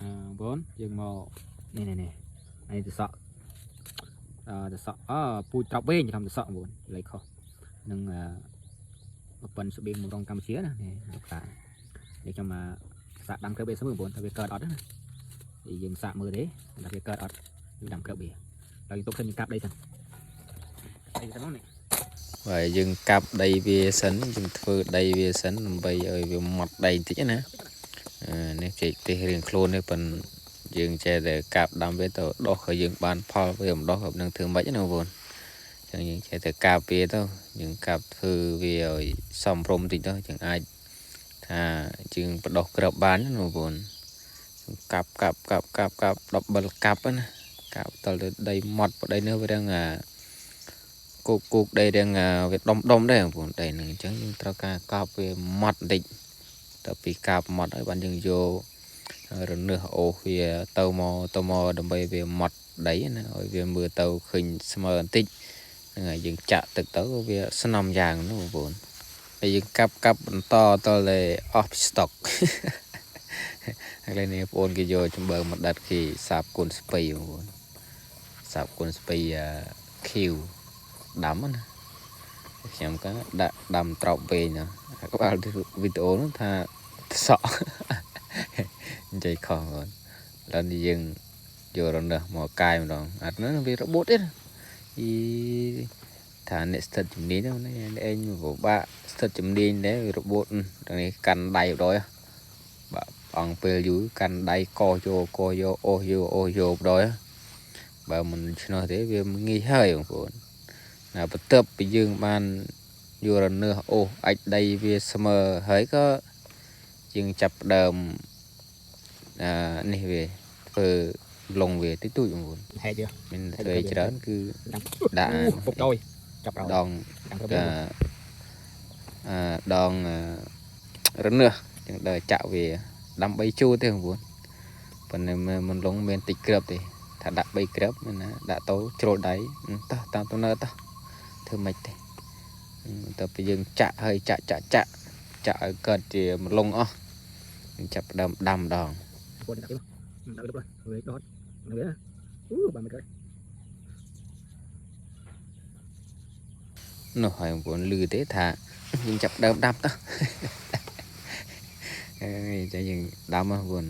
បងប្អូនយើងមកនេះនេះនេះនេះទៅសក់ទៅសក់អពូជត្រប់វែងចំទៅសក់បងប្អូនលេខខុសនឹងប្រព័ន្ធស្បៀងបំរុងកម្ពុជាណានេះលោកតានេះខ្ញុំមកសាក់ដាំគ្រាប់វាសិនបងប្អូនថាវាកើតអត់ណាយើងសាក់មើលទេថាវាកើតអត់យើងដាំគ្រាប់វាហើយទុកសិនយើងកាប់ដីសិនដីសិននេះ បាទយើងកាប់ដីវាសិនយើងធ្វើដីវាសិនដើម្បីឲ្យវាម៉ត់ដីបន្តិចណានេះចេកទេសរៀងខ្លួននេះប៉ុនយើងចេះតែកាប់ដាំវាទៅដោះក៏យើងបានផលវាមិនដោះក៏នឹងធ្វើម៉េចណាបងប្អូនអញ្ចឹងយើងចេះតែកាប់វាទៅយើងកាប់ធ្វើវាឲ្យសមរម្យបន្តិចទៅយើងអាចថាយើងបដោះក្របបានណាបងប្អូនកាប់កាប់កាប់កាប់កាប់ដបិលកាប់ណាកាប់តទៅដីម៉ត់បដីនេះវារៀងអា គោកគោកដីរាងវាដុំដុំដែរបងប្អូនដីហ្នឹងអញ្ចឹងយើងត្រូវការកាប់វាម៉ត់បន្តិចទៅពីកាប់ម៉ត់ហើយបានយើងយករនឹសអូសវាទៅមកទៅមកដើម្បីវាម៉ត់ដីណាឲ្យវាមើលទៅឃើញស្មើបន្តិចហ្នឹងហើយយើងចាក់ទឹកទៅក៏វាស្នំយ៉ាងនោះបងប្អូនហើយយើងកាប់កាប់បន្តតតែអស់ពីស្តុក ហើយនេះបងប្អូនគេយកចំបើងមកដិតគេសាបគុណស្ពៃបងប្អូនសាបគុណស្ពៃខៀវ ដាំណាខ្ញុំក៏ដាក់ដាំត្រប់វែងណាក្បាលវីដេអូនោះថាសក់ និយាយខុសបងឡើយនេះយើងយករនឹសមកកាយម្ដងអត់ហ្នឹងវារបូតទេណាអីថាអ្នកស្ថិតជំនាញហ្នឹងឯងពិបាកស្ថិតជំនាញដែរវារបូតដល់នេះកាន់ដៃបណ្ដោយបាក់អង្គពេលយូរកាន់ដៃកយកកយកអូសយកអូសយកបណ្ដោយបើមិនឆ្នោះទេវាងាយហើយបងប្អូន ណាបន្ទាប់ពីយើងបានយករនឹសអូសអាចដីវាស្មើហើយក៏យើងចាប់ផ្ដើមអានេះវាធ្វើលងវាតិចតួចបងប្អូន ហែកយើ មានធ្វើច្រើនគឺ ដាំ ដាក់ ពុកដោយចាប់ដល់ ដង ដាំគ្រាប់វា អាដងរនឹសយើងដើរចាក់វាដើម្បីជួទេបងប្អូនប៉ុន្តែមិនលងមានតិចគ្រាប់ទេថាដាក់3គ្រាប់មានណាដាក់ទៅជ្រុលដៃតោះតាមទំនើតោះធ្វើម៉េចទេ ទៅពេលយើងចាក់ហើយចាក់ចាក់ចាក់ចាក់ឲ្យកើតជាម្លងអស់យើងចាប់ផ្ដើមដាំម្ដង បងដាក់វាដាក់វាវាដតវាអូបានមិនកើត នោះហើយបងប្អូនលឺទេថាយើងចាប់ផ្ដើមដាំទៅ អើយចាយើងដាំហ៎បងប្អូន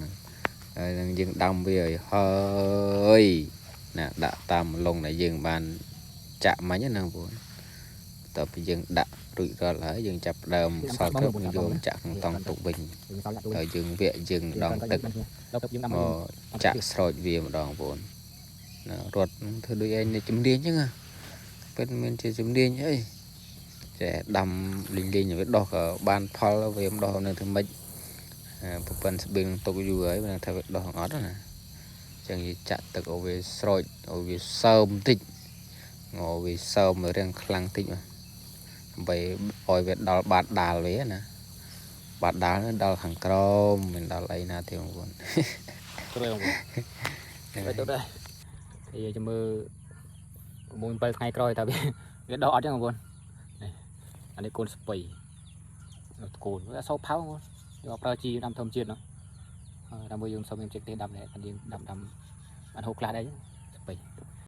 ហើយនឹងយើងដាំវាឲ្យហើយណាដាក់តាមម្លងដែលយើងបានចាក់មិញណាបងប្អូនតទៅពេលយើងដាក់រួចរាល់ហើយយើងចាប់ផ្ដើមសល់គ្រាប់យើងយកមកចាក់ក្នុងតង់ទុកវិញ យើងសល់ដាក់ទូ ហើយយើងវគ្គយើងដងទឹក ដល់ទឹកយើងដាំ មកចាក់ស្រោចវាម្ដងបងប្អូនណារត់ហ្នឹងធ្វើដូចឯងអ្នកជំនាញអញ្ចឹងណាពិតមិនជាជំនាញអីចេះដាំលេងលេងឲ្យវាដោះក៏បានផលវាមិនដោះនៅធ្វើម៉េចប្រព័ន្ធស្បៀងទុកយូរហើយមិនដឹងថាវាដោះអត់ណាអញ្ចឹងយើងចាក់ទឹកឲ្យវាស្រោចឲ្យវាសើមបន្តិចងវាសើមឲ្យរាងខ្លាំងតិចមកដើម្បីឲ្យវាដល់បាតដាលវាណាបាតដាលហ្នឹងដល់ខាងក្រោមមិនដល់អីណាទេបងប្អូន ជ្រុលបងប្អូនទៅទៅដែរហើយចាំមើល6 7ថ្ងៃក្រោយតើវាវាដកអត់ចឹងបងប្អូននេះអានេះកូនស្ពៃកូនវាអត់សូវផៅបងប្អូនយកប្រើជីដាំធម្មជាតិនោះដើម្បីយើងសូមមានចិត្តទេដាំដែរយើងដាំដាំបានហូបខ្លះដែរ